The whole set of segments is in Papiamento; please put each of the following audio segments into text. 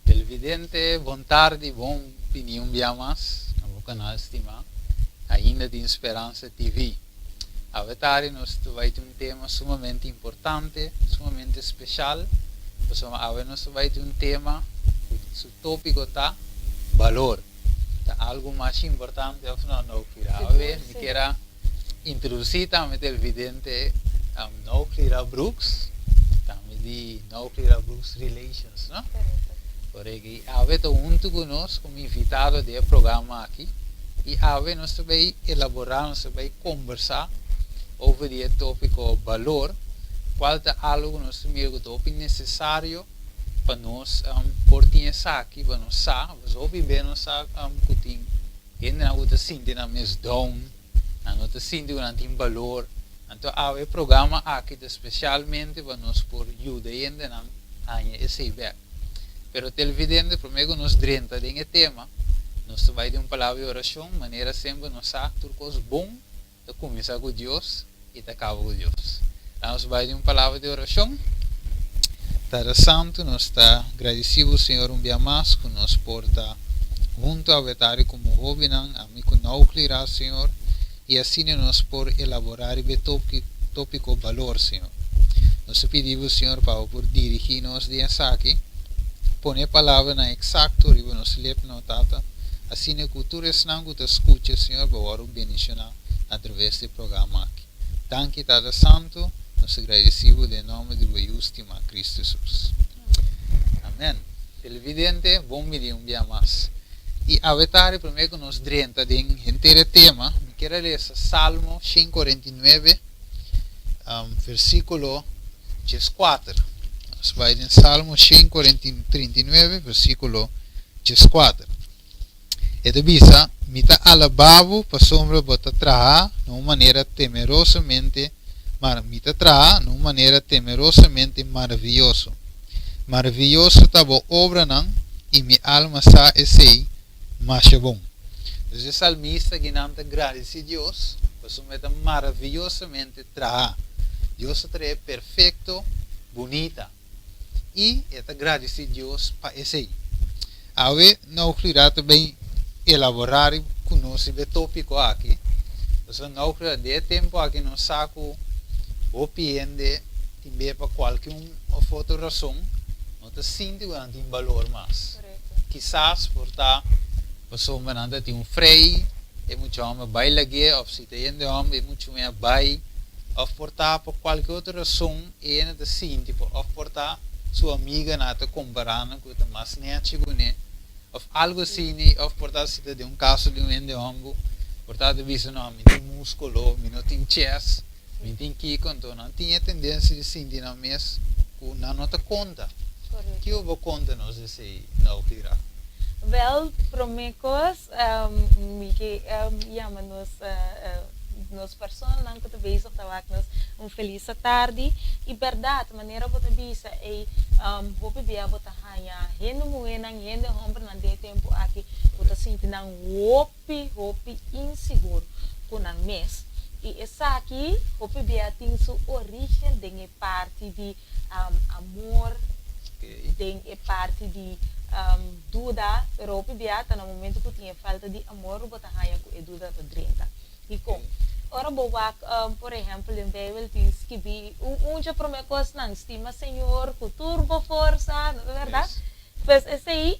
Televidente, bon tardi, bon bini un bia mas na bo canal stima Ainda Tin Speransa TV. Awe tardi nos ta bai tin un tema sumamente importante, sumamente special, pasobra awe nos ta bai tin un tema cu su topico ta balor. Ta algo masha importante of no, Noukira? Awe mi kier a introduci tambe televidente Noukira Brooks, tambe di Noukira Brooks Relations, no? Correcto. Y awe ta hunto cu nos como invitado di e programa aki y awe nos ta bay elabora, nos ta bay combersa over di e topico balor, cual ta algo cu nos ta mira cu ta hopi necesario pa nos por tin esaki, pa nos sa, pasobra hopi be nos sa cu tin hendenan cu ta sinti nan mes down, nan no ta sinti cu nan tin balor, anto awe e programa aki ta specialmente pa nos por yuda hendenan haña esey bek. Pero televidente, prome cu nos drenta den e tema, nos ta bay den un palabra di oracion, manera semper nos sa tur cos bon ta cuminsa cu Dios y ta caba cu Dios. Laat nos bay den un palabra di oracion. Tata Santo, nos ta gradici bo Señor un bia mas cu nos por ta hunto awetari como hobennan, ami cu Nauclira, Señor, y asina nos por elabora riba e topico balor, Señor. Nos ta pidi bo, Señor, pa bo por dirigi nos den esaki, pone e palabranan exacto riba nos lepnan, o Tata, asina cu tur esnan cu ta scucha, Señor, bo wòrdu bendiciona a traves di e programa aki. Danki, Tata Santo, nos ta gradeci bo den nomber di bo Yu stima, Cristo Jesus. Amen. Televidente, bon bini un bia mas. I awe tardi prome ku nos drenta den henter e tema, mi kier a lesa Salmo 149, um, versíkulo 14. Nos bai den Salmo 139, versíkulo 14. E ta bisa, Mi ta alabá bo pasobra bo ta traha na un manera temerosamente mar mi ta traha na un manera temerosamente maravioso. Maravioso ta bo obranan i mi alma sa esei masha bon. Dus e salmista akinan ta gradisí Dios pasobra e ta maraviosamente traha. Dios ta traha e perfekto, bunita. I e ta gradisí Dios pa esei. Awe Nauglira ta bin elaborá riba ku nos riba e tópiko aki. Pasobra Nauglira den e tempu aki nos sa ku hopi hende tin be pa kualke un òf otro rason no ta sinti ku nan tin balor mas. Kisas por ta pasobra nan ta tin un frei, e mucha hòmber bai lag'é òf si ta hende hòmber e mucha muhé a bai òf por ta pa kualke otro rason E hende ta sinti por of por ta su amiganan ta compara nan cu ta mas nechi cu ne of algo asini of por ta si ta den un caso di un hende homber por ta ta bisa no mi tin musculo mi no tin chest mi tin kico anto nan tin e tendencia di sinti nan mes cu nan no ta conta. Kico bo conta nos esey Naukira? Wel prome cos Mi ke yama nos nos personanan ku ta bezig ta wak nos un felis atardi. I bèrdat, manera bo ta bisa ei, hopi bia bo ta haña hende muhénan i hende hòmbernan den e tempu aki ku ta sinti nan hopi, hopi insigur ku nan mes. I esaki hopi bia tin su orígen den e parti di amor, den e parti di duda, pero hopi bia ta na momento ku tin e falta di amor bo ta haña ku e duda ta drenta. Dikon? Ora bo wak por ehèmpel den Beibel tin skibí un dje promé kosnan, stima Señor ku tur bo forsa, no ta bèrdat? Pues esei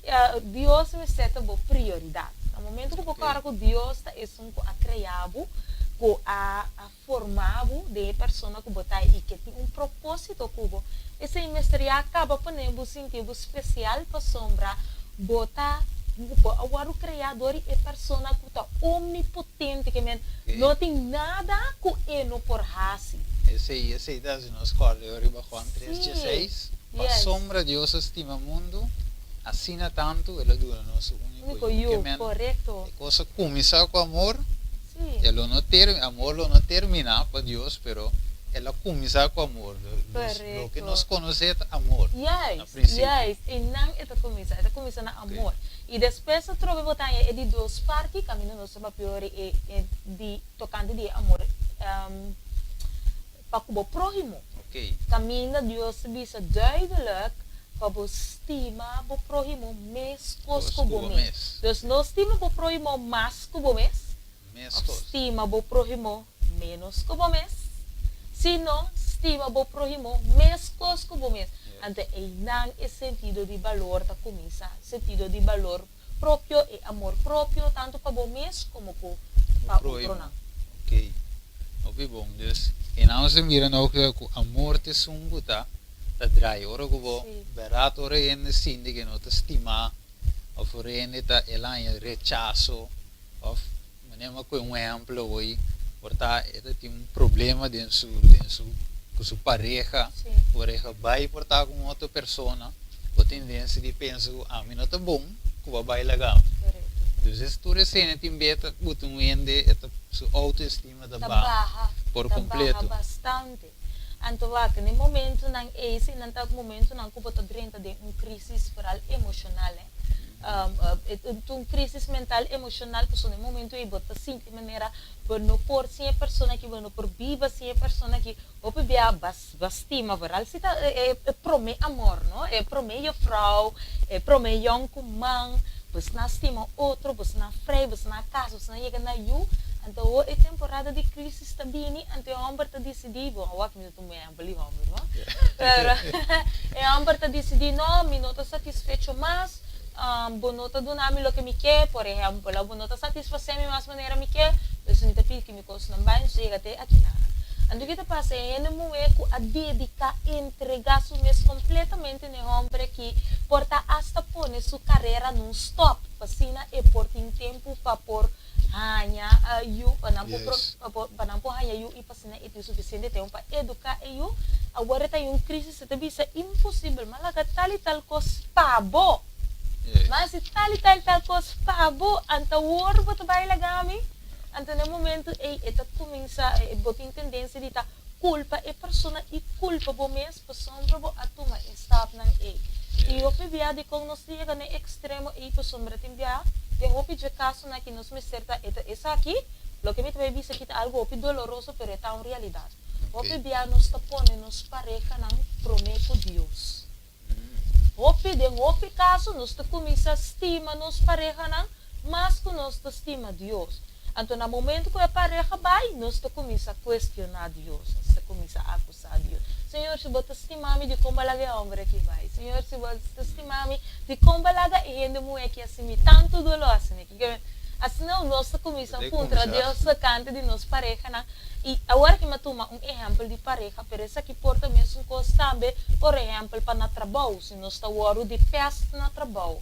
Dios mester ta bo prioridat. Na momento ku bo kòrda ku Dios ta esun ku a krea bo, ku a a forma bo den e persona ku bo ta i ke tin un propósito ku bo. Esei mester ya kaba pone bo sinti bo spesial pasobra bo ta bo a wòrdu kreá dor di e persona ku ta omnipotente, ke men no tin nada ku e no por hasi. Esei esei ta hasi nos kòrda riba Juan tres dieseis, Pasobra Dios a stima mundu asina tantu el a duna nos su úniko Yu. Ke men e kos a kuminsá ku amor, e lo no ter amor lo no terminá pa Dios, pero el a kuminsá ku amor. Nos loke nos konosé ta amor na prinsipio. Juist, einan e ta kuminsá, e ta kuminsá na amor. I despues atrobe bo ta haña e di dos parti kaminda nos ta papia ora e e di tokante di e amor pa ku bo próhimo. Kaminda Dios ta bisa duidelijk pa bo stima bo próhimo meskos ku bo mes. Dus no stima bo próhimo mas ku bo mes, òf stima bo próhimo ménos ku bo mes, sino stima bo próhimo meskos ku bo mes. Anto einan e sentido di balor ta kuminsá, sentido di balor propio, e amor propio, tantu pa bo mes komo ku pa otronan. Ok, hopi bon. Dus e nan nos a mira nou ku amor ta esun ku ta ta drai. Ora ku bo bèrdat ora hende sinti ku e no ta stimá òf ora hende ta el haña rechaso òf manera mi a kohe un ehèmpel awor por ta e ta tin un problema den su den su ku su pareha, pareha bai por ta ku un otro persona. Bo tendensia di pensa ku ami no ta bon ku bo a bai laga mi. Entonces tur esena tin bia ta buta un hende e ta su autoestima ta baha por completo. Ta baha bastante. Anto wak na e momentonan ei si nan ta momentonan ku bo ta drenta den un crisis vooral emocional eh. Un crisis mental emocional pasobra na e momento ei bo ta sinti manera bo no por sin e persona aki bo no por biba sin e persona aki. Hopi bia Bo stima vooral si ta e prome amor no, e prome juffrouw, e prome yoncuman, bosnan stima otro, bosnan frei, bosnan casa, bosnan yega na yu, anto awor e temporada di crisis ta bini, anto e homber ta dicidi, bon awor aki mi ta tuma un ehempel di homber no, pero e homber ta dicidi no mi no ta satisfecho mas, bo no ta duna mi loke mi ke, por ehempel, of bo no ta satisface mi mas manera mi ke, pues mi ta pidi ki mi kosnan bai, nos yega te aki nada. Anto ke ta pasa? E hende muhé ku a dediká, entregá su mes kompletamente na e hòmber akí por ta asta pone su karera nun stòp pa asina e por tin tempu pa por haña yu, pa nan por pa nan por haña yu i pa asina e tin sufisiente tempu pa eduká e yu. Awor e ta den un krísis, e ta bisa, Imposibel, m'a laga tal i tal kos pa bo. M'a hasi tal i tal i tal kos pa bo, anto awor bo ta bai laga mi? Anto na e momento ei e ta cuminsa, bo tin tendencia di ta culpa e persona y culpa bo mes pasobra bo a tuma e stapnan ei. Y hopi bia dicon nos ta yega na e extremo ei pasobra tin bia den hopi dje casonan aki nos mester ta e ta esaki, loke mi ta bay bisa aki ta algo hopi doloroso pero e ta un realidad. Hopi bia nos ta pone nos parehanan prome cu Dios. Hopi, den hopi kaso nos ta kuminsá stima nos parehanan mas ku nos ta stima Dios. Anto na momentu ku e pareha bai, nos ta kuminsá kuestioná Dios, nos ta kuminsá akusá Dios. Señor, si bo ta stima mi, dikon bo a laga e hòmber aki bai? Señor, si bo ta stima mi, dikon bo a laga e hende muhé aki hasi mi tantu doló asina? Asina nos ta kuminsá puntra Dios tokante di nos parehanan. I awor aki mi a tuma un ehèmpel di pareha, pero esaki por ta mesun kos tambe, por ehèmpel, pa na trabou. Si nos ta wòrdu di pèst na trabou,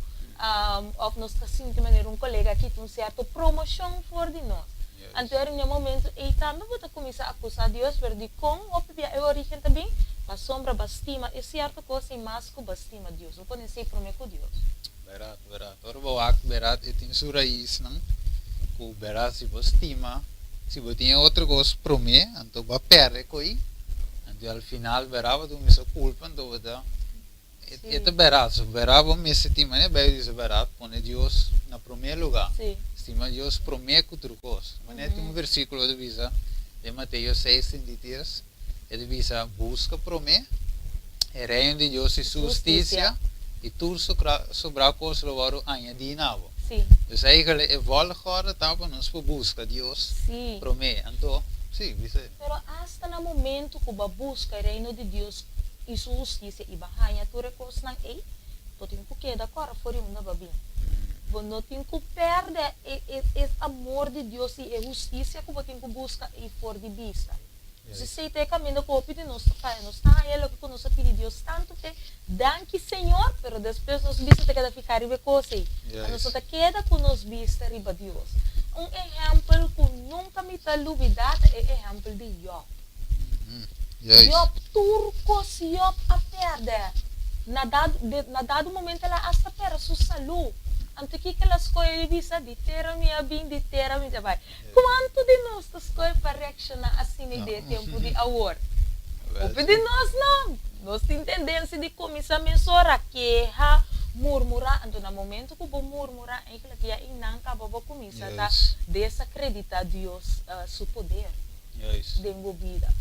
òf nos ta sinti manera un kolega kita un sierto promoshon for di nos. Anto eri na e momentu ei tambe bo ta kuminsá akusá Dios, pero dikon hopi bia e orígen ta bin? Pasobra bo a stima e sierto kos ei mas ku bo a stima Dios. Bo pone esei promé ku Dios. Bèrdat, bèrdat. Ora bo wak bèrdat e tin su raisnan ku bèrdat si bo stima. Si bo tin e otro kos promé, anto bo a pèrdè koi, anto al final bèrá bo ta kuminsá kulpa, anto bo ta, e ta bèrá, so bèrá bo mester tin manera Bijbel bisa bèrá pone Dios na promé lugá, stima Dios promé ku tur kos. Manera tin un versíkulo ta bisa den Mateo seis 33, e ta bisa buska promé e reino di Dios i su hustisia i tur sobrá kos lo wòrdu añadí na bo. Dus eigenlijk e volgorde ta pa nos por buska Dios promé. Anto, sí, bisa. Pero asta na momento ku bo a buska e Reino di Dios i su hustisia i bo a haña tur e kosnan ei, bo tin ku keda kòrda for di unda bo a bini. Bo no tin ku pèrdè e e e amor di Dios i e hustisia ku bo tin ku buska ei for di bista. Si esei ta e kaminda ku hopi di nos ta faya, nos ta haña loke ku nos a pidi Dios tantu p'e, Danki Señor, pero despues nos bista ta keda fihá riba e kos ei. A nos no ta keda ku nos bista riba Dios. Un ehèmpel ku nunka mi ta lubidá ta e ehèmpel di Yòb. Yòb, tur kos Yòb a pèrdè. Na dado, na dado momento el a asta pèrdè su salú. Anto kiko el a skohe di bisa? Di tera mi a bin, di tera mi ta bai. Kuantu di nos ta skohe pa reakshoná asina den e tempu di awor? Hopi di nos no. Nos tin tendensia di kuminsá mesora keha, murmurá. Anto na momentu ku bo murmurá, eigentlik ya einan kaba bo kuminsá ta desakreditá Dios su poder den bo bida.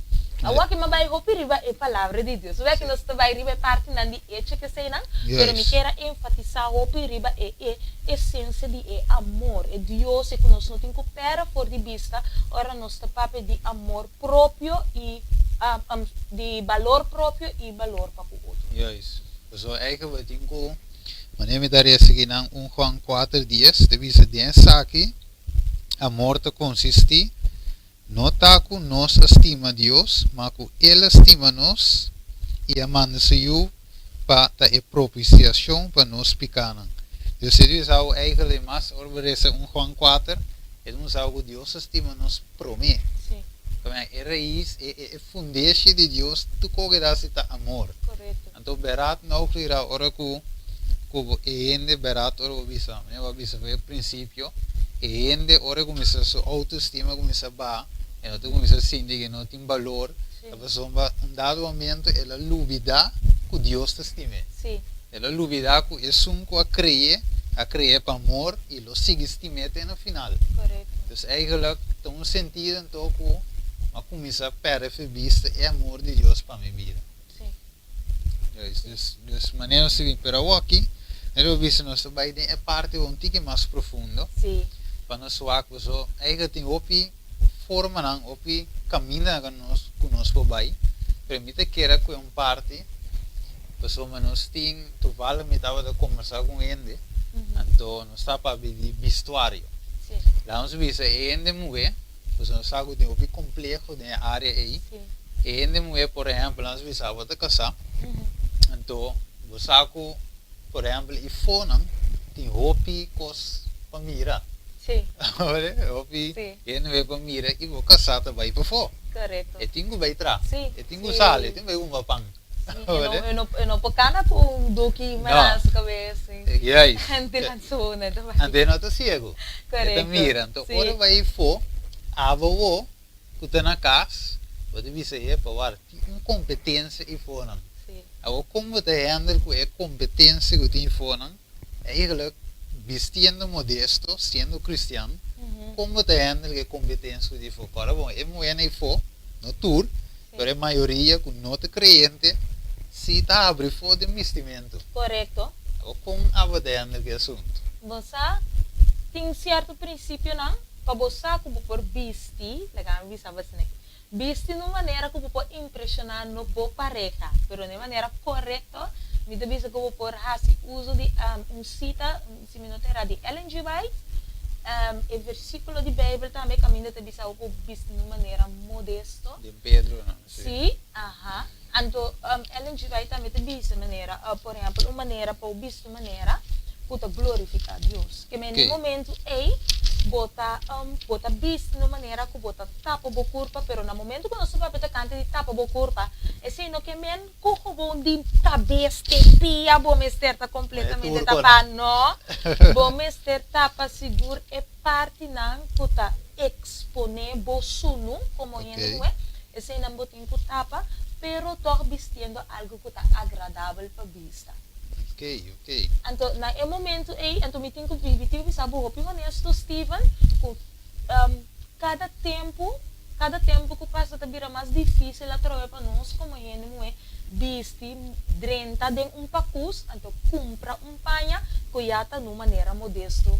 Awor aki mi a bai hopi riba e Palabra di Dios. Wèk nos ta bai riba e partinan di echo keseinan, pero mi kier a enfatisá hopi riba e e esensia di e amor, e Dios e ku nos no tin ku pèrdè for di bista ora nos ta papia di amor propio i di balor propio i balor pa ku otro. Juist. Pasobra eigen bo tin ku, manera mi ta resa akinan un Juan kuater dies ta bisa den esaki amor ta konsistí No ta ku nos a stima Dios, ma ku El a stima nos i a manda Su Yu pa ta e propisiashon pa nos pikanan. Dios e di usau eigenlijk mas ora bo resa un Juan kuater, e ta musau ku Dios a stima nos promé. Pasobra e rais, e e fundeshi di Dios tur koke ta hasi ta amor. Anto berat no gira ora ku ku bo e hende berat ora bo bisa, mi a bisa for e prinsipio, e hende ora e kuminsá su outoestima kuminsá baha, e no ta kuminsá sinti ku e no tin balor, ta pasobra un dado momento el a lubidá ku Dios ta stim'é. El a lubidá ku esun ku a kre'é, a kre'é pa amor i lo sigui stim'é te na final. Dus eigenlijk ta un sentido anto ku mi a kuminsá pèrdè for bista e amor di Dios pa mi bida. Sí. Dus, dus, dus manera nos ta bin. Pero awoki, nos lo bisa nos ta bai den e parti un tiki mas profundo. Sí. Pa nos wak paso eigenlijk tin hopi formanan, hopi kamindanan ku nos, ku nos por bai. Pero mi ta kere ku e un parti, pasobra nos tin, toevallig mi tabata kombersá ku un hende, anto nos ta papia di bistuario. Sí. Laga nos bisa e hende muhé. Pasobra nos sa ku tin hopi kompleho den e área ei. E hende muhé, por ehèmpel, nos bisa bo ta kasá, anto bo sa ku, por ehèmpel, e fonan tin hopi kos pa mira. Hopi hende muhé pa mira i bo kasá ta bai pafó. E tin ku bai tra, e tin ku sali, e tin ku bai kumpra pan. E no por cana cu un doki mara na su cabes. Juist. Dilanti su wowo ta bai. Anto e no ta ciego. E ta mira. Anto ora bai afo, abo wo cu ta na cas, bo ta bisa epa wak tin un competencia afonan. Awor con bo ta handle cu e competencia cu tin afonan? Eigenlijk bistiendo modesto, siendo cristian, con bo ta handle cu e competencia cu tin afo? Ora bon, e muhernan afo, no tur, Pero e mayoria ku no ta kreyente si ta habri for den bistimentu. Korekto. Awor kon abo ta hende ku e asuntu? Bo sa, tin sierto prinsipionan pa bo sa ku bo por bisti, laga mi bisa bo asina aki, bisti na un manera ku bo por impreshoná no bo pareha, pero na e manera korekto, mi ta bisa ku bo por hasi uso di un sita, si mi no ta erá, di Ellen G. White, e versíkulo di Beibel tambe kaminda ta bisa bo por bisti na un manera modesto. Den Pedro no? Sí. Sí, aha. Anto Ellen G. White tambe ta bisa manera, por ehempel, un manera pa bo bisti un manera ku ta glorifiká Dios. Ke men den momentu ei bo ta bo ta bisti na un manera ku bo ta tapa bo kurpa, pero na momentu ku nos ta papia tokante di tapa bo kurpa, esei no ke men ku gewoon di kabes te pia bo mester ta kompletamente tapá, no. Bo mester tapa sigur e partinan ku ta eksponé bo sunu komo hende muhé, eseinan bo tin ku tapa, pero tòg bistiendo algu ku ta agradabel pa bista. Anto na e momentu ei, anto mi tin ku mi tin ku bisa bo hopi honesto, Steven, ku kada tempu, kada tempu ku pasa ta bira mas difísil atrobe pa nos komo hende muhé bisti, drenta den un pakus, anto kumpra un paña ku ya ta na un manera modesto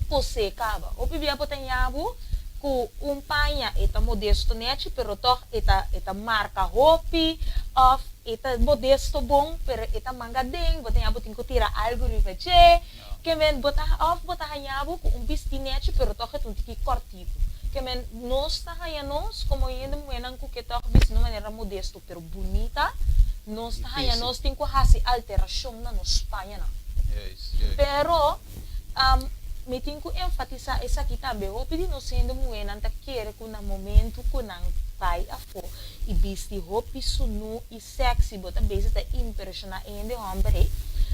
kosé kaba. Hopi bia bo ta ña bo, Ku un paña e ta modesto nechi pero tòg e ta marka hopi, òf e ta modesto bon pero e ta manga den, bo tin bo tin ku tira algu riba dje. Ke men bo ta òf bo ta haña bo ku un bistí nechi pero tòg e ta un tiki kòrtitu. Ke men nos ta haña nos komo hende muhénan ku ke tòg bisti na un manera modesto pero bunita, nos ta haña Difísil. Nos tin ku hasi alterashon na nos pañanan. Juist, juist. Pero mi tin ku enfatisá esaki tambe. Hopi di nos hende muhénan ta kere ku na momento ku nan bai afó i bisti hopi sunú i sexy, bo ta bezig ta impreshoná e hende hòmber ei.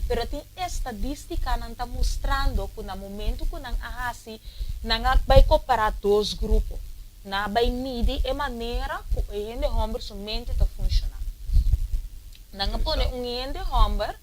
Pero tin estadístikanan ta mustrando ku na momento ku nan a hasi, nan a bai kompará dos grupo. Nan a bai midi e manera ku e hende hòmber su mente ta funshoná. Nan a pone un hende hòmber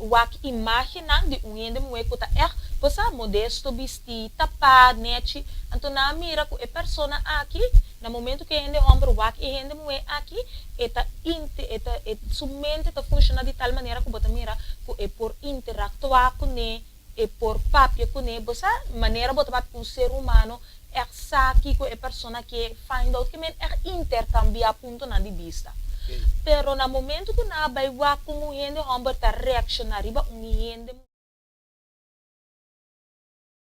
wak imágennan di un hende muhé ku ta ègt, bo sa, modesto bistí, tapá, nechi. Anto nan a mira ku e persona aki, na momento ku e hende hòmber wak e hende muhé aki, e ta inte e ta e su mente ta funshoná di tal manera ku bo ta mira ku e por interaktuá kuné, e por papia kuné. Bo sa, manera bo ta papia ku un ser humano, ègt sa kiko e persona ke find out, ke men ègt interkambiá puntonan di bista. Pero na momento ku nan a bai wak kon un hende hòmber ta reakshoná riba un hende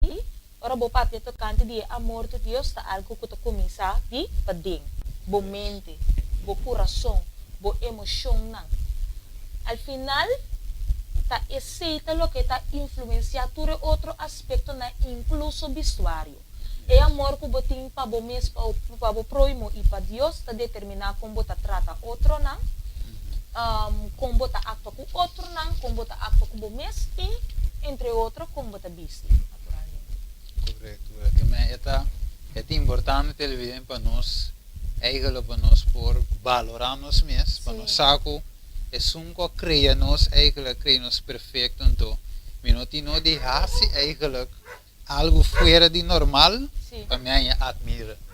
muhé, ora bo papia tokante di e amor di Dios ta algu ku ta kuminsá di paden, bo mente, bo kurason, bo emoshonnan. Al final, ta esei ta loke ta influensiá tur e otro aspektonan, inkluso bistuario. E amor ku bo tin pa bo mes, pa bo próhimo i pa Dios ta determiná kon bo ta trata otronan, kon bo ta aktua ku otronan, kon bo ta aktua ku bo mes i, entre otro, kon bo ta bisti, naturalmente. Korekto, korekto. Ma e ta importante, televidente, pa nos, eigenlijk pa nos por balorá nos mes, pa nos sa ku esun ku a krea nos eigenlijk krea nos perfekto, anto mi no tin no di hasi eigenlijk algu fuera di normal pa mi haña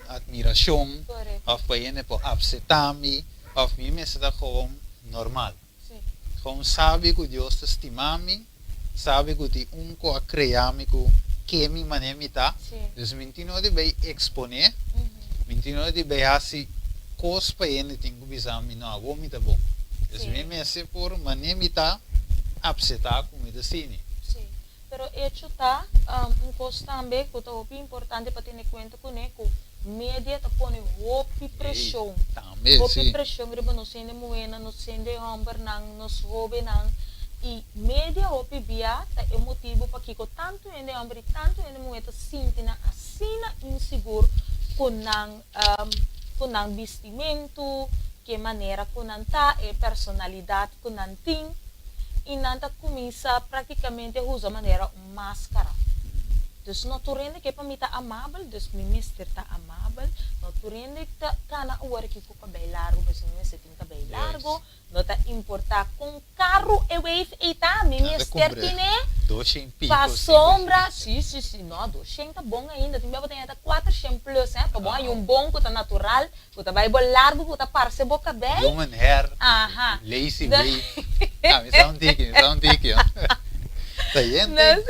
admirashon òf pa hende por aseptá mi òf mi mester ta gewoon normal. Gewoon sabi ku Dios ta stima mi, sabi ku tin un ku a krea mi ku ke mi manera mi ta. Dus mi tin no di bai eksponé, mi tin no di bai hasi kos pa hende tin ku bisa mi, "No, awor mi ta bon." Dus mi mester por manera mi ta aseptá ku mi ta sini. Sí. Pero hecho ta un kos tambe ku ta hopi importante pa tene kuenta kuné, ku media ta pone hopi preshon. Tambe, Hopi preshon riba nos hende muhénan, nos hende hòmbernan, nos hóbennan. I media hopi bia ta e motibu pakiko tantu hende hòmber i tantu hende muhé ta sinti nan asina insigur ku nan bistimentu, ke manera ku nan ta, e personalidat ku nan tin. I nan ta kuminsá práktikamente usa manera un máskara. Dus no tur hende ke pa mi ta amabel, dus mi mester ta amabel. No tur hende ta kana awor aki ku kabei largu, dus mi mester tin kabei largu. No ta importá kon karu e weave ei ta, mi Nada mester kumbre. tine 200 piko. Pa sombra, sí, no, 200 ta bon ainda, tin bia bo tin ta 400 plus, eh, pa bon hay un bon ku ta natural, ku ta bai bo largu, ku ta parse bo kabei. Human hair. Lazy wave. Ah, mi sa un tiki, mi sa un tiki. Ta yente.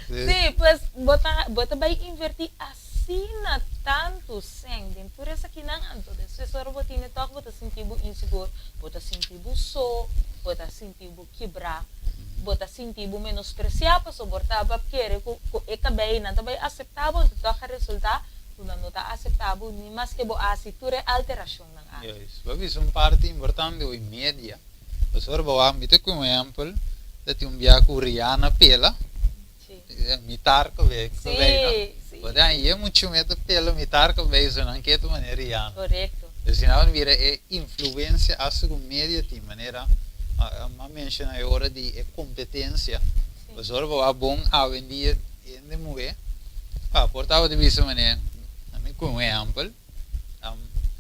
No, sí, pues bo ta bai invertí asina tantu sèn den tur esakinan, anto despues ora bo tine tòg bo ta sinti bo insigur, bo ta sinti bo so, bo ta sinti bo kibrá, bo ta sinti bo menospresiá, pasobra bo ta kere ku e kabei nan ta bai aseptá bo, anto tòg a resultá ku nan no ta aseptá bo ni maske bo hasi tur e alterashonnan aki. Juist. Bo bisa un parti importante oi media. Pasobra bo wak mi ta ku un ehèmpel, ta tin un bia ku Rihanna pela, mitar kabei, kabei, no? Sí. Bo ta ye muchu me ta pela mitar kabei, so nan ke ta manera Rihanna. Dus nou mira e influensia hasta ku media tin manera m'a menshoná e ora di e kompetensia. Pasobra bo wak bon awendia hende muhé, ah, por tabata bisa manera, ami ku un ehèmpel,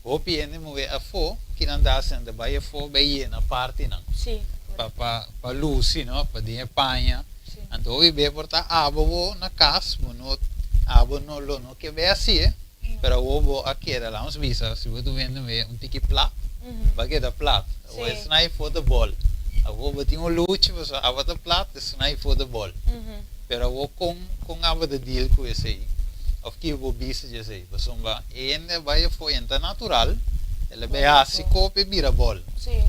hopi hende muhé afó, kinan ta hasi? Nan ta bai afó bai yena partinan. Pa lusi, no? Pa den paña. Anto hopi be por ta abo bo na kas, bo no abo no lo no ke be así, eh? Pero awor bo a keda, laat bisa, si bo tu hende muhé un tiki plat, ba keda plat. Awor esnan for de bol. Awor bo tin un luchi, pasobra abo ta plat, esnan for de bol. Pero awor kon abo ta deal ku esei? Of ki bo bisa dje esei? Pasobra e hende a bai afó, e ta natural, el a bai hasi kop e bira bòl.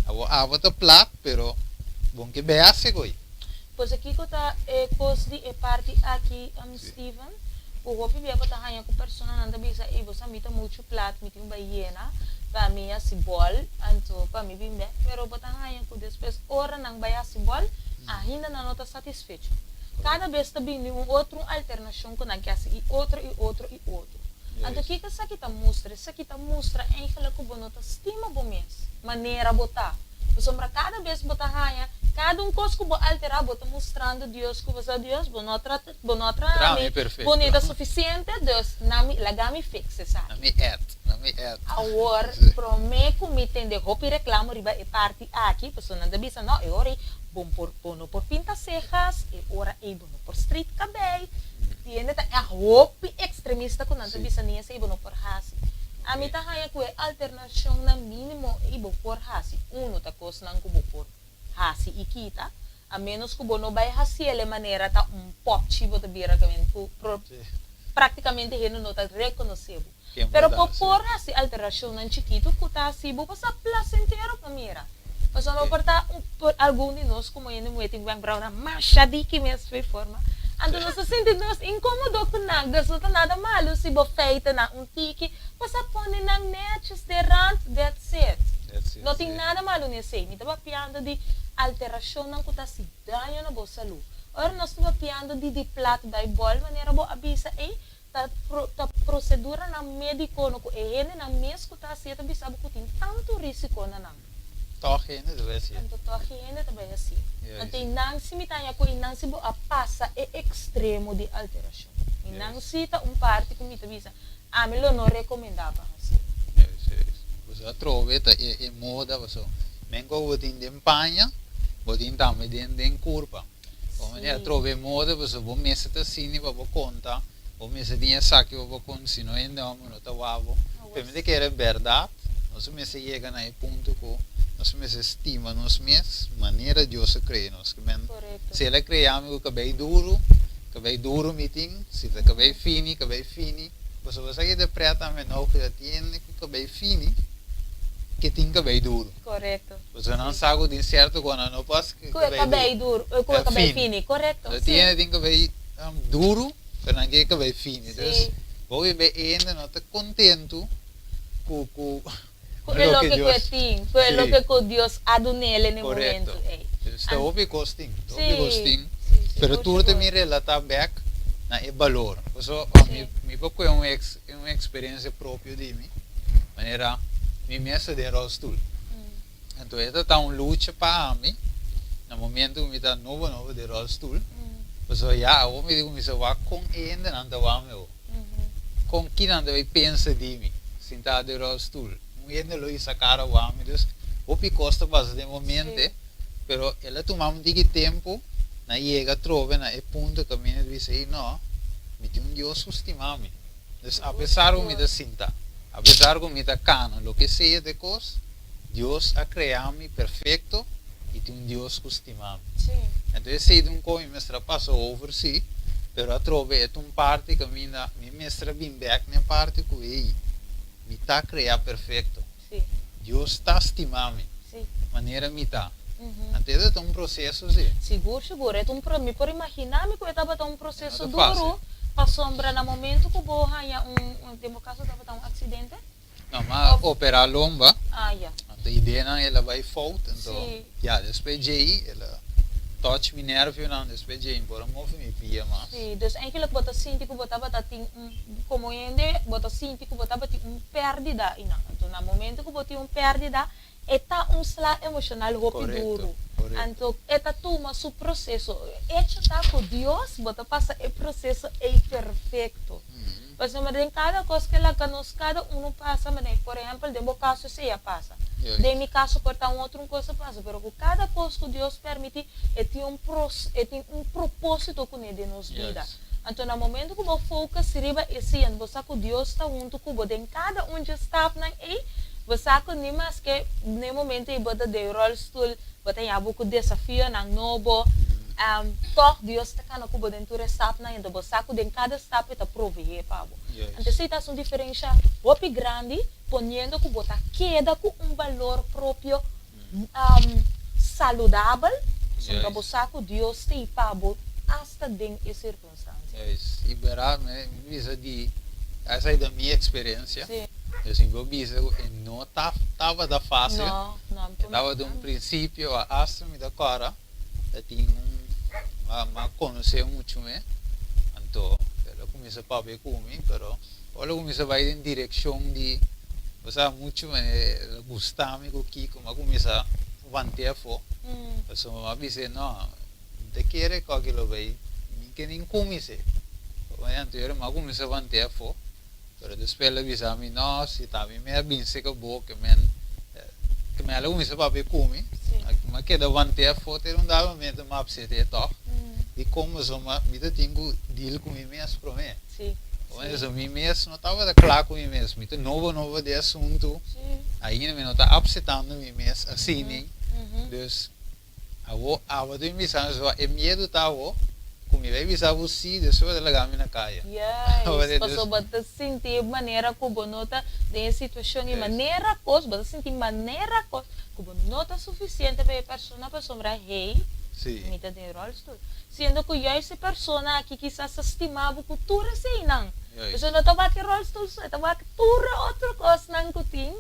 Awor abo ta plat, pero bon ke bai hasi ko'i. Pues e kiko ta e kos di e parti aki, Steven? Ku hopi bia bo ta haña ku personanan ta bisa, Ey, bo sa mi ta muchu plat, mi tin bai yena pa mi hasi bòl, anto pa mi bin bèk. Pero bo ta haña ku despues ora nan bai hasi bòl, ainda nan no ta satisfecho. Kada bes ta bini un otro un alternashon ku nan ke hasi i otro i otro i otro. Anto kiko esaki ta mustra? Esaki ta mustra eigenlik ku bo no ta stima bo mes manera bo ta. Pasobra kada bes bo ta haña kada un kos ku bo alterá bo ta mustrando Dios ku bo sa Dios bo no tra bo no traha mi bunita sufisiente dus na mi laga mi fix esaki. Na mi add, na mi add. Awor promé ku mi tende hopi reklamo riba e parti aki pasobra nan ta bisa no e ora ei bo por bo no por pinta sejas e ora ei bo no por strit kabei tiende ta ègt hopi ekstremista ku nan ta bisa ni esei bo no por hasi. Ami ta haña ku e alternashonnan mínimo ei bo por hasi unu ta kosnan ku bo por hasi i kita a ménos ku bo no bai hasiel e manera ta un popchi bo ta bira ku práktikamente hende no ta rekonosé bo. Pero bo por hasi alterashonnan chikitu ku ta hasi bo pasa plasentero pa mira. Pasobra bo por ta por algun di nos komo hende muhé tin wènkbraunan masha diki mes fo'i forma. Anto nos ta sinti nos inkomodo ku nan. Dus no ta nada malu si bo feita nan un tiki, pasa pone nan nètjes den rant, that's it. No tin nada malu n'esei. Mi ta papiando di alterashonnan ku ta hasi daño na bo salú. Ora nos ta papiando di di plat bai bòl manera bo a bisa ei, Ta ta proceduranan medico no cu e hendenan mes cu ta hacié ta bisa bo cu tin tanto risico na nan. Toch hende ta bay hacié. Anto toch hende ta bay hacié. Anto y nan si mi ta haña cu y nan si bo a pasa e extremo di alteracion. Y nan si ta un parti cu mi ta bisa ami lo no recomenda pa hacié. Juist, juist. Boso a trobe ta e e moda paso men cu bo tin den paña bo tin tambe den den curpa. Bo manera atrobe moda pasobra bo mester ta sini pa bo konta, bo mester tin esaki pa bo konta, si no hende hòmber no ta wak bo. Pero mi ta kere bèrdat, nos mester yega na e punto ku nos mester stima nos mes manera Dios a krea nos. Ke men, si el a krea mi ku kabei duru, kabei duru mi tin, si ta kabei fini, kabei fini. Pasobra esaki ta prèt tambe no ku ta tin hende ku kabei fini ke tin kabei duru. Korekto. Pasobra nan sa ku tin sierto ku nan no pas ku e kabei duru, ku e kabei fini, korekto, si. Tin hende tin kabei duru, pero nan ke kabei fini. Dus, hopi be e hende no ta kontentu ku ku Ku e loke ku e tin, ku e loke ku Dios a dun'el en e momentu ei. Korekto. Dus ta hopi kos tin, ta hopi kos tin, pero tur ta bin relatá bèk na e balor. Pasobra mi mi por kue un un eksperensia propio di mi, manera mi mes ta den ròlstul. Anto e ta ta un lucha pa ami na momento ku mi ta nobo nobo den ròlstul, pasobra ya awor mi di kuminsá wak kon e hendenan ta wak mi awor, kon kinan ta bai pensa di mi sintá den ròlstul, un hende lo hisa kara wak mi, dus hopi kos ta pasa den bo mente, pero el a tuma un tiki tempu na yega atrobe na e punto kaminda di bisa, ey no, mi tin un Dios ku stima mi. Dus apesar ku mi ta sinta, apesar ku mi ta kana, loke sea ta e kos, Dios a krea mi perfekto i tin un Dios ku stima mi. Enton esei ta un kos mi mester a pasa over si, pero atrobe e ta un parti kaminda mi mester a bin bek na e parti ku ei mi ta krea perfekto. Dios ta stima mi manera mi ta. Anto e ta un proseso si. Sigur, sigur. E ta un pro, mi por imagina mi ku e tabata un proseso duru, pasobra na momento ku bo haña un, den bo kaso tabata un aksidente? No, mi a operá lomba. Ah, ya. Anto ideanan el a bai fout, anto ya, despues djei el a touch mi nervionan, despues djei mi por a move mi pia mas. Sí, dus eigenlijk bo ta sinti ku bo tabata tin un, komo hende bo ta sinti ku bo tabatin un pèrdida einan. Anto na momento ku bo tin un pèrdida, E ta un sla emoshonal hopi duru. Anto e ta tuma su proseso. Echo ta ku Dios bo ta pasa e proseso ei perfekto. Pasobra den kada kos ke laga nos kada unu pasa, manera por ehèmpel den bo kaso esei a pasa. Den mi kaso por ta un otro un kos a pasa, pero ku kada kos ku Dios permití e tin un e tin un propósito kuné den nos bida. Anto na momento ku bo focus riba esei anto bo sa ku Dios ta huntu ku bo den kada un dje stapnan ei, bo sa ku ni maske na e momento ei bo ta den rolstoel, bo ta haña bo ku desafionan nobo. Tòg Dios ta kana ku bo den tur e stapnan, i anto bo sa ku den kada stap e ta proveé pa bo. Anto esei ta hasi un diferensha hopi grandi poniendo ku bo ta keda ku un balor propio saludabel, pasobra bo sa ku Dios t'ei pa bo asta den e sirkunstansia. Juist, i bera mi bisa di esei ta mi eksperensia, dus mi por bisa ku e no tabata fásil, e tabata un prinsipio asta mi ta kòrda. Ta tin un m'a conoce mucho me anto el a cuminsa papia cu mi pero ora el a cuminsa bay den direccion di bo sa mucho me el a gusta mi cu kico m'a cuminsa wante afo pasobra m'a bis'e no mi ta kere cu aki lo bay mi ke nin cuminse anto m'a cuminsa wante afo. Pero despues el a bisa mi, No, si ta mi mi a binse ku bo, ke men ke men a kuminsá papia ku mi. Mi a keda want'é afó te un dado momento mi a apsete tòg. Dikon? Pasobra mi ta tin ku deal ku mi mes promé. Pasobra mi mes no tabata kla ku mi mes. Mi ta nobo nobo den e asuntu. Ainda mi no ta apsetando mi mes asina. Dus. Awo awa tin bisa mi e miedu ta awo ku mi bai bisa bo si despues bo ta laga mi na kaya. Yes, pasobra bo ta sinti manera ku bo no ta den e situashon i manera kos, bo ta sinti manera kos ku bo no ta sufisiente pa e persona pasobra hey, mi ta den rolstoel. Siendo ku juist e persona aki kisas ta stima bo ku tur eseinan. Pasobra no ta wak e rolstoel so, e ta wak tur e otro kosnan ku tin.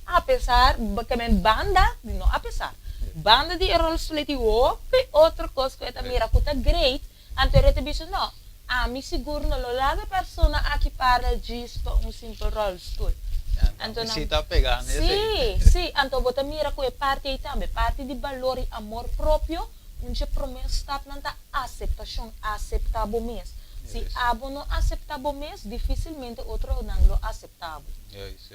Apesar, ke men banda di no apesar, banda di e rolstoel e tin hopi otro kos ku e ta mira ku ta great, anto e ta bisa no, ami sigur no lo laga e persona aki para djis pa un simpel rolstoel. Anto nan, sí, sí, anto bo ta mira ku e parti ei tambe, parti di balor i amor propio, un dje promé stapnan ta aseptashon, aseptá bo mes. Si abo no aseptá bo mes, difisilmente otronan lo aseptá bo.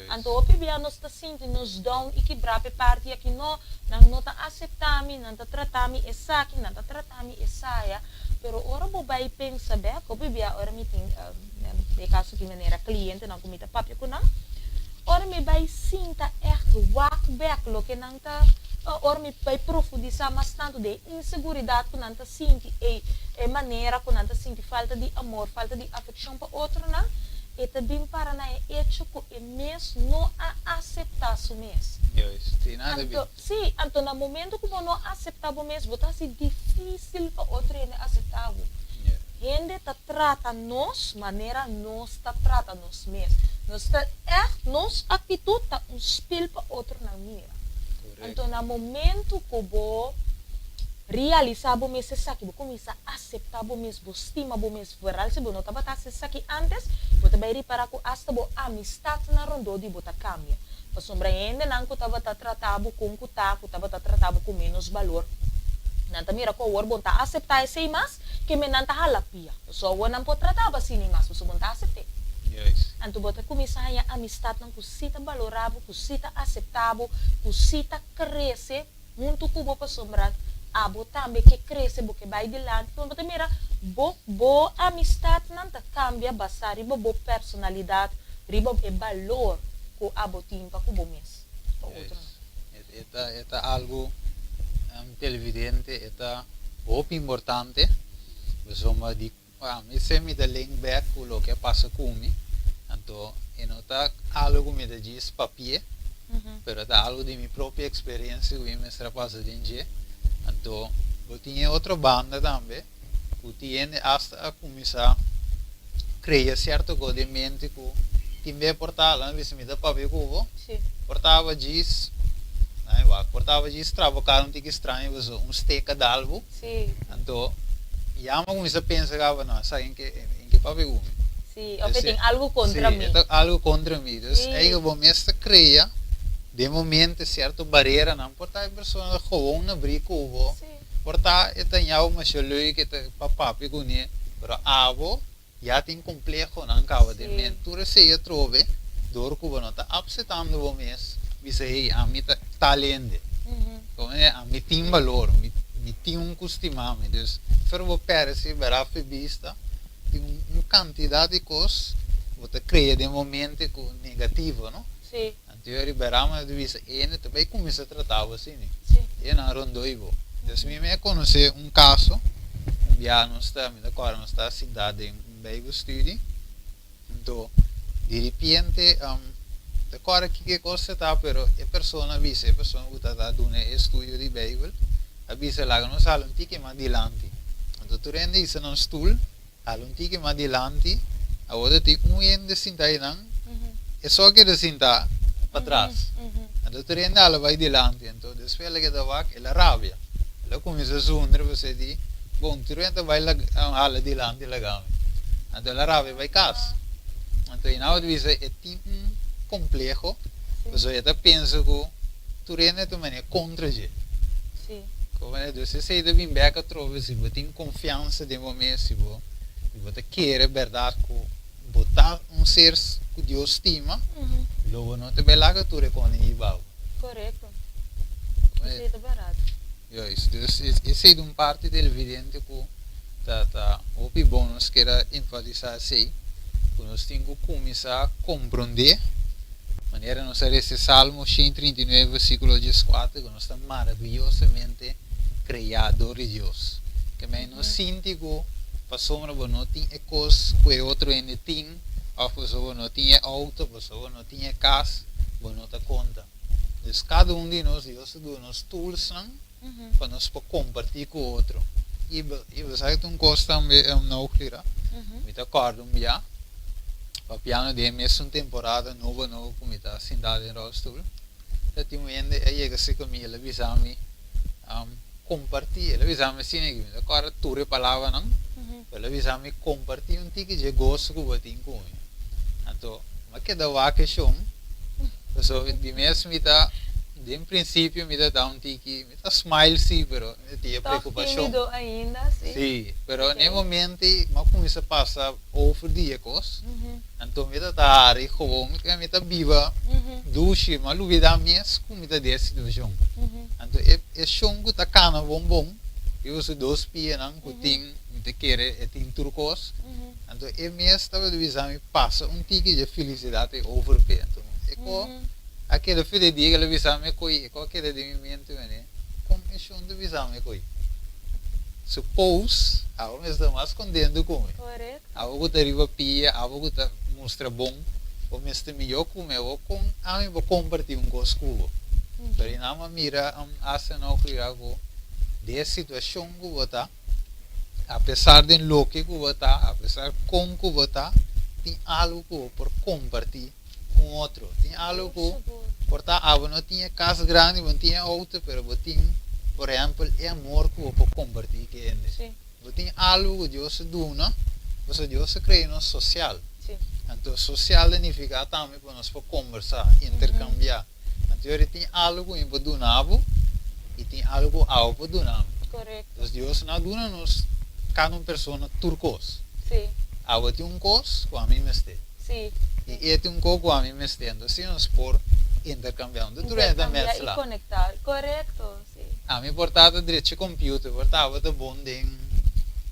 Anto hopi bia nos ta sinti nos down i kibrá p'e parti aki no, nan no ta aseptá mi, nan ta tratá mi esaki, nan ta tratá mi esaya. Pero ora bo bai pensa bèk, hopi bia ora mi tin, den e kaso aki manera klientenan ku mi ta papia ku nan, ora mi bai sinta ègt wak bèk loke nan ta, ora mi bai profundisá mas tantu den e inseguridat ku nan ta sinti, e e manera ku nan ta sinti falta di amor, falta di afekshon pa otronan, e ta bin para na e echo ku e mes no a aseptá su mes. Juist, sí, nan ta bin. Anto, sí, anto na momento ku bo no aseptá bo mes, bo ta hasi difísil pa otro hende aseptá bo. Hende ta trata nos manera nos ta trata nos mes. Nos ta ègt, nos aktitut ta un spil pa otronan mira. Anto na momento ku bo realisá bo mes esaki, bo kuminsá aseptá bo mes, bo stima bo mes, vooral si bo no tabata hasi esaki ántes, bo ta bai ripará ku asta bo amistatnan rondó di bo ta kambia. Pasobra hendenan ku tabata trata bo kon ku ta, ku tabata trata bo ku ménos balor, nan ta mira ku awor bo no ta aseptá esei mas, ke men nan ta hala pia. Pasobra awor nan por trata bo asina mas, pasobra bo no ta asept'é. Anto bo ta kuminsá haña amistatnan ku sí ta balorá bo, ku sí ta aseptá bo, ku sí ta krese huntu ku bo pasobra abo tambe ke krese, bo ke bai dilanti. Bo ta mira bo bo amistatnan ta kambia basá riba bo personalidat, riba e balor ku abo tin pa ku bo mes, pa otronan. E ta e ta algu televidente e ta hopi importante pasobra di Ami se mi ta link back ku loke a pasa ku mi, anto e no ta algu ku mi ta djis papia, pero ta algu di mi propio eksperensia ku mi mester a pasa den dje. Anto bo tin e otro banda tambe ku tin hende asta a kuminsá krea sierto kos den mente ku tin be por ta, laga mi bisa mi ta papia ku bo, por taba djis, por taba djis traboká un tiki straño pasobra un steka dal bo. Anto ya mi a kuminsá pensa kaba, no, esaki en ke en ke papia ku mi. Sí, òf e tin algu kontra mi. Sí, e ta algu kontra mi. Dus eikel bo mes ta krea den bo mente sierto bareranan. Por ta e persona ta gewoon na bri ku bo, por ta e ta ña bo masha leuk, e ta pa papia kuné, pero abo Ya tin komplehonan kaba den ment. Tur esei atrobe dor ku bo no ta apsetando bo mes, bisa hey ami ta tal hende. Komo ami tin balor, mi tin un ku stima mi. Dus fer bo pèrdè si bèraf e bista tin un kantidat di kos bo ta krea den bo mente ku negativo no. Anto yo riba rama ta bisa e hende ta bai kuminsá trata bo asina. E nan rondoi bo. Dus mi mi a konosé un kaso. Bia nos ta, mi ta kòrda nos ta sintá den un Bijbelstudie, anto di ripiente mi ta kòrda kiko e kos ta ta, pero e persona a bisa, e persona ku ta ta duna e estudio di Bijbel a bisa laga nos hala un tiki mas dilanti. Anto tur hende hisa nan stul, hala un tiki mas dilanti, awor ta tin un hende sintá einan, e so a keda sintá patras. Anto tur hende hala bai dilanti, anto despues el a keda wak, el a rabia. El a kuminsá zundra pasobra e di, Bon, tur hende ta bai hala dilanti laga mi. Anto el a rabia bai kas. Anto i nan a bisa e tin un kompleho, pasobra e ta pensa ku tur hende ta manera kontra dje. Comprende? Dus esei ta bin bek atrobe si bo tin konfiansa den bo mes, si bo si bo ta kere bèrdat ku bo ta un ser ku Dios stima, lo bo no ta bai laga tur e kos hiba bo. Korekto. Esei ta bèrdat. Juist. Dus esei ta un parti televidente ku ta ta hopi bon nos keda enfatisá esei, ku nos tin ku kuminsá komprondé manera nos a resa e Salmo 139 versíkulo 14 ku nos ta maraviyosamente kreá dor di Dios. Ke mei no sinti ku pasobra bo no tin e kos ku e otro hende tin òf pasobra bo no tin e outo, pasobra bo no tin e kas, bo no ta konta. Dus kada un di nos, Dios ta duna nos toolsnan pa nos por kompartí ku otro. I bo i bo sa ku ta un kos tambe Noglira, mi ta kòrda un bia papiando den e mesun temporada nobo nobo ku mi ta sintá den ròlstul, ta tin un hende a yega serka mi, el a bisa mi kompartí, el a bisa mi asina aki, mi ta kòrda tur e palabranan, pero el a bisa mi kompartí un tiki dje goso ku bo tin ku mi. Anto mi a keda wak e shon, pasobra di mes mi ta. Den prinsipio mi ta da un tiki, mi ta smile si, pero mi tin e Tòg preokupashon. tímido ainda, si. Sí, pero Ok. n'e momento ei mi a kuminsá pasa over di e kos, anto mi ta ta hari gewoon, mi ta biba dushi, mi a lubidá mes ku mi ta den e situashon. Anto e e shon ku ta kana bon bon, riba su dos pianan ku tin, mi ta kere e tin tur kos, anto e mes tabata bisa mi pasa un tiki dje felisidat ei over p'e. Anto e ko. A keda fede dia el a bisa mi koe e ko a keda den mi mente mene kon e shon ta bisa mi koe suppose abo mester ta mas contento ku mi abo ku ta riba pia abo ku ta mustra bon bo mester miyo ku mi abo kon ami por comparti un kos ku bo pero i nan a mira hasta no mira ku den e situacion ku bo ta apesar den loke ku bo ta apesar kon ku bo ta tin algo ku bo por comparti. un otro. Tin algo ku por ta abo no tin e kas grandi, bo no tin e outo, pero bo tin, por ehèmpel, e amor ku bo por kompartí ku hende. Bo tin algo ku Dios a duna, pasobra Dios a krea nos sosial. Anto sosial ta nifiká tambe ku nos por kombersá, interkambiá. Anto yori tin algo ku mi por duna bo i tin algo ku abo por duna mi. Entonces Dios no a duna nos kada un persona tur kos. Abo tin un kos ku ami mester. Sí. I e tin un kos ku ami mester, entonces si nos por interkambiá, un tur hende ta Interkambiá i mezcla. konektá. Korekto, sí. Ami por ta ta drecha computer, por ta tabata bon den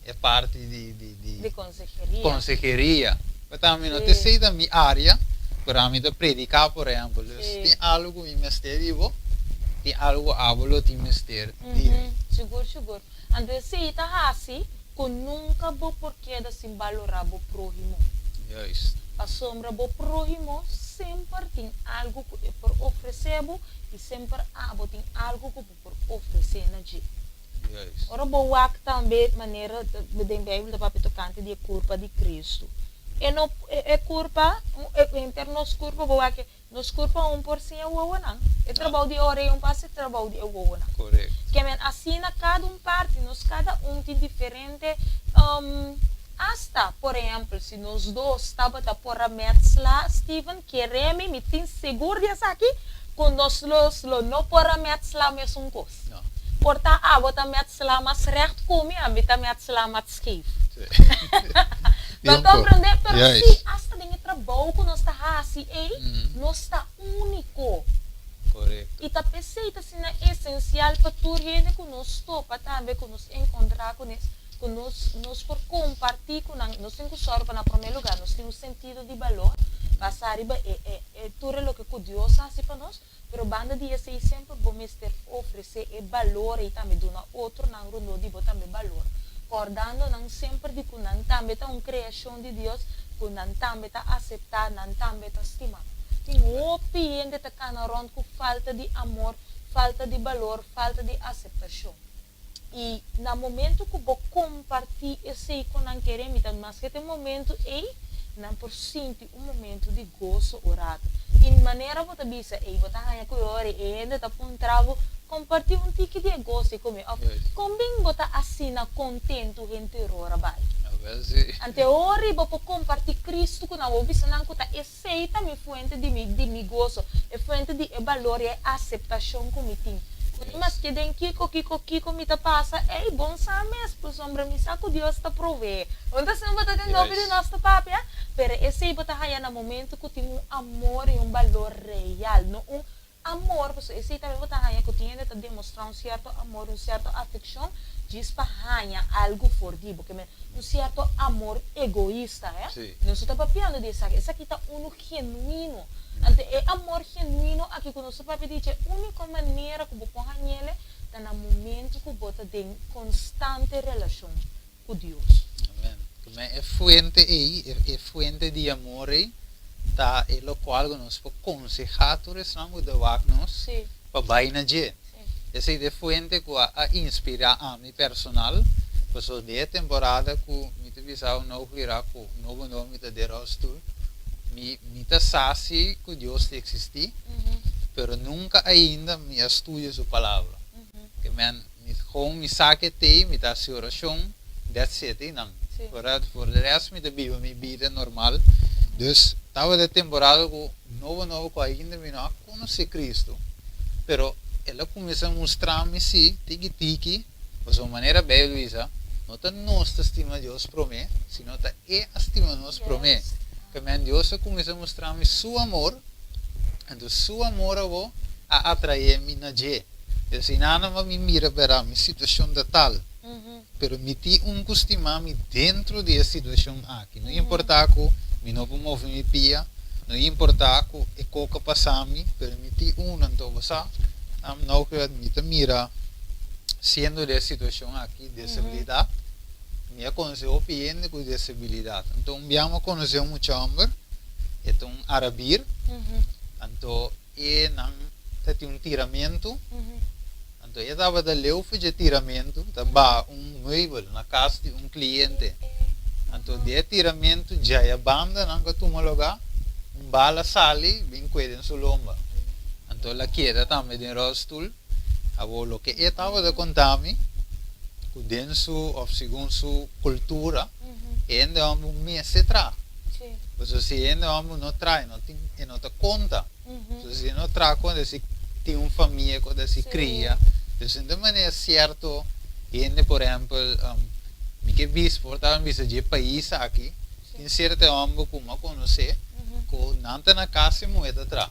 e parti di di di Di konseheria. konseheria. Por ta mi no ta Sí. esei ta mi área, pero ami ta prediká por ehèmpel. Dus Sí. tin algu ku mi mester di bo, tin algu ku abo lo tin mester di mi. Sigur, sigur. Anto esei ta hasi ku nunka bo por keda sin balorá bo próhimo. Juist. Pasobra bo próhimo semper tin algu ku e por ofresé bo i semper abo tin algu ku bo por ofresé na dje. Juist. Ora bo wak tambe manera den Beibel ta papia tokante di e kurpa di Kristu. E no e kurpa, henter nos kurpa bo wak Nos kurpa un por sin e wowonan. E trabou di e orea un pa hasi e trabou di e wowonan. Korekto. Ke men asina kada un parti, nos kada un tin diferente asta por ehèmpel si nos dos tabata por a mètsla Steven kere mi, mi tin sigur di esaki ku nos los lo no por a mètsla mesun kos. No. Por ta abo ta mètsla mas règt ku mi, ami ta mètsla mas skeef. Sí. Bo a komprendé? Pero sí, asta den e trabou ku nos ta hasi ei, nos ta úniko. I ta p'esei ta asina esensial pa tur hende ku nos topa tambe, ku nos enkontrá kuné, ku nos nos por kompartí ku nan. Nos tin ku sòru pa na promé lugá nos tin un sentido di balor basá riba e e e tur e loke ku Dios a hasi pa nos, pero banda di esei semper bo mester ofresé e balor ei tambe, duna otronan rondó di bo tambe balor. Kòrdando nan semper di ku nan tambe ta un kreashon di Dios, ku nan tambe ta aseptá, nan tambe ta stimá. Tin hopi hende ta kana rònt ku falta di amor, falta di balor, falta di aseptashon. I na momentu ku bo kompartí esei ku nan kere, mi ta maske ta e momentu ei nan por sinti un momentu di goso un ratu. I manera bo ta bisa ei, bo ta haña ku e ora ei e hende ta puntra bo, Kompartí un tiki di e goso ei ku mi òf kon bin bo ta asina kontentu henter ora bai? Ante e ora ei bo por kompartí Kristu ku nan, bo bisa nan ku ta esei ta mi fuente di mi di mi goso, e fuente di e balor i e aseptashon ku mi tin. Ku ni maske den kiko, kiko, kiko mi ta pasa, ei, bon sa mes, pasobra mi sa ku Dios ta proveé. Bo ta asina bo ta tende hopi di nos ta papia? Pero esei bo ta haña na momento ku tin un amor i un balor real, no un amor, pasobra esei tambe bo ta haña ku tin hende ta demostrá un sierto amor, un sierto afekshon djis pa haña algu for di bo, ke men un sierto amor egoista, eh. Nos no ta papiando di esaki, esaki ta unu genuino. Anto e amor genuino aki ku nos ta papia di dje, úniko manera ku bo por hañ'el ta na momento ku bo ta den konstante relashon ku Dios. Amen. Amen. E fuente ei, e fuente di amor ei, ta e lokual ku nos por konsehá tur esnan ku ta wak nos pa bai na dje. Esei ta e fuente ku a inspirá ami personal, pasobra den e temporada ku mi ta bisa bo no Glira ku nobo nobo mi ta den rolstoel, mi mi ta sa si ku Dios ta eksistí, pero nunka ainda mi a studia su palabra. Ke men Mi gewoon mi sa ke tei, mi ta hasi orashon, that's it einan. Ora for de rest mi ta biba mi bida normal. Dus tabata e temporada ku nobo nobo ku ainda mi no a konosé Cristo, pero el a kuminsá mustra mi si tiki tiki, pasobra manera Bijbel bisa, no ta nos ta stima Dios promé, sino ta E a stima nos promé. Kemen Dios a kuminsá mustra mi Su amor, anto Su amor awor a atraé mi na dje. Asina nan pa mi mira bera mi situacion ta tal, pero mi tin un cu stima mi dentro di e situacion aki. No importa cu mi no por move mi pia, no importa cu e coca pasa mi, pero mi tin un. Anto bo sa, nou cu mi ta mira siendo di e situacion aki, desabilidad, mi a conoce hopi hende cu desabilidad. Anto un bia mi a conoce un mucha homber, e ta un arabir, anto. E nan ta tin un tiramentu, anto e tabata leu for dje tiramentu, ta baha un meubel na kas di un kliente. Anto di e tiramentu djaya banda nan ku a tuma lugá, un bala sali bin kue den su lomba. Anto el a keda tambe den ròlstul. Awor loke e tabata konta mi, ku den su òf segun su kultura, e hende hòmber mester traha. Pasobra si e hende hòmber no traha e no tin e no ta konta. So si e no traha konta si tin un famia ku ta si kria. Dus den ta manera sierto hende por ehèmpel mi ke bisa por tabata bisa dje pais aki tin sierto hòmber ku mi a konosé ku nan ta na kas e muhé ta traha.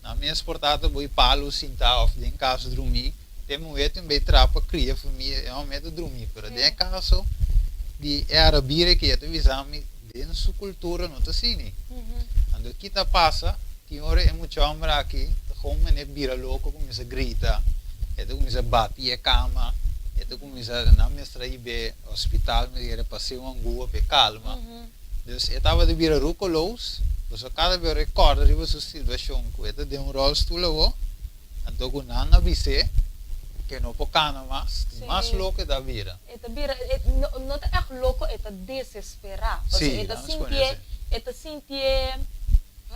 Nan mes por tabata boi palu sintá òf den kas drumí. E muhé tin bay traha pa cria famia, e homber ta drumi, pero den e caso di e arabir aki e ta bisa mi den su cultura no ta asini. Anto ki ta pasa, tin ora e mucha homber aki ta gewoon mene bira loco, cuminsa grita, e ta cuminsa bati e cama, e ta cuminsa nan mester a hib'é hospital mi kere pas'é un angua p'e calma. Dus e tabata bira rucoloos, pasobra cada bes ora e corda riba su situacion cu e ta den un rolstoel awo, Anto ku nan a bis'é ku e no por kana mas, mas loko e ta bira. E ta bira, e no, no ta ègt loko, e ta desesperá. Pasobra e ta sintié, e ta sintié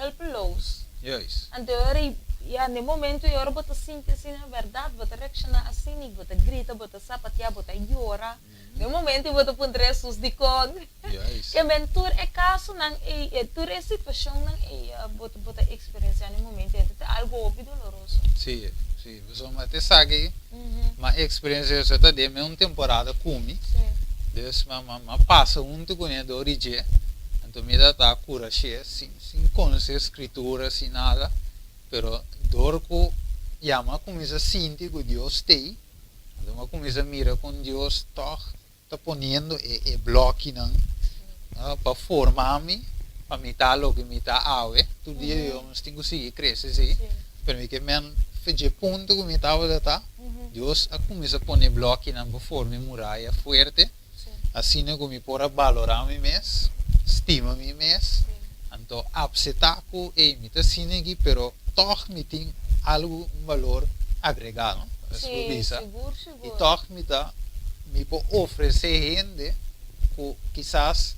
hulpeloos. Juist. Anto e ora ei, ya, na e momento ei ora bo ta sinti asina, bèrdat, bo ta reakshoná asina i bo ta grita, bo ta sapateá, bo ta yora. Na e momento ei bo ta puntra Hesus dikon. Juist. Ke men tur e kasonan ei, e tur e situashonnan ei bo ta bo ta eksperensiá na e momento ei, ta algu hopi doloroso. Sí, sí. Pasobra mi ta esaki, mi a eksperensiá esei ta den un temporada ku mi. Dus mi a pasa huntu kuné dor di dje, anto mi ta ta kurash'é sin sin konosé skritura, sin nada, pero dor ku ya mi a kuminsá sinti ku Dios t'ei, anto mi a kuminsá mira kon Dios tòg ta poniendo e e blokinan pa forma mi pa mi ta loke mi ta awe. Tur dia di Dios nos tin ku sigui krese si, pero mi ke men fe dje punto ku mi tabata ta, Dios a kuminsa pone blokinan pa forma e muraya fuerte. Asina ku mi por a balorá mi mes, stima mi mes, anto apseptá ku ei mi ta asina aki, pero tòg mi tin algu, un balor agregá, no? Sí, Bisa. Sigur, I sigur. Tòg mi por ofresé hende ku kisas,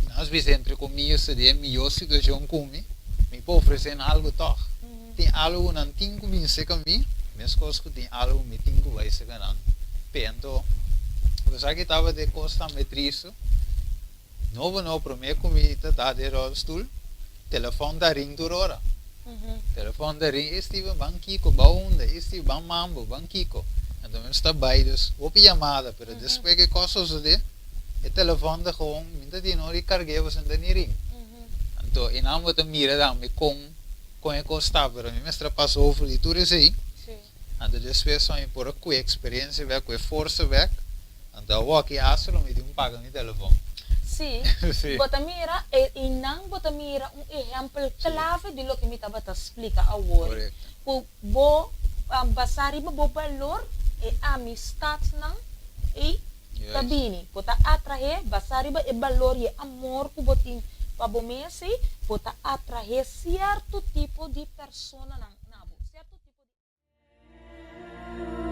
nos bisa entre komillas, den mihó situashon ku mi, mi por ofresé algu tòg. Tin algu nan tin ku bin serka mi, meskos ku tin algu mi tin ku bai serka nan. Anto, apesar ku tabata e kos tambe tristu, nobo no, promé ku mi ta den rolstoel, telefòn ta ring tur ora. Telefòn ta ring, "Steven, ban kiko, ban unda, Steven, ban mambo, ban kiko." Anto mi ta bai, dus hopi yamada, pero despues ku kos sosodé, e telefòn ta gewoon, mi ta tin ora karg'é, bo no ni ring. Anto, i nan bo ta mira tambe kon e kos ta, pero mi mester pasa over di tur esei. Anto despues mi por ku eksperensia bèk, ku forsa bèk. Anto awor aki lo mi tin paga mi telefòn. Bo ta mira, i nan bo ta mira un ehèmpel klave di loke mi tabata splika awor. Ku bo basá riba bo balor e amistat nan e ta bini. Bo ta atraé basá riba e balor i amor ku bo tin pa bo mes, bo ta atraé sierto tipo di persona nan na bo. Sierto tipo di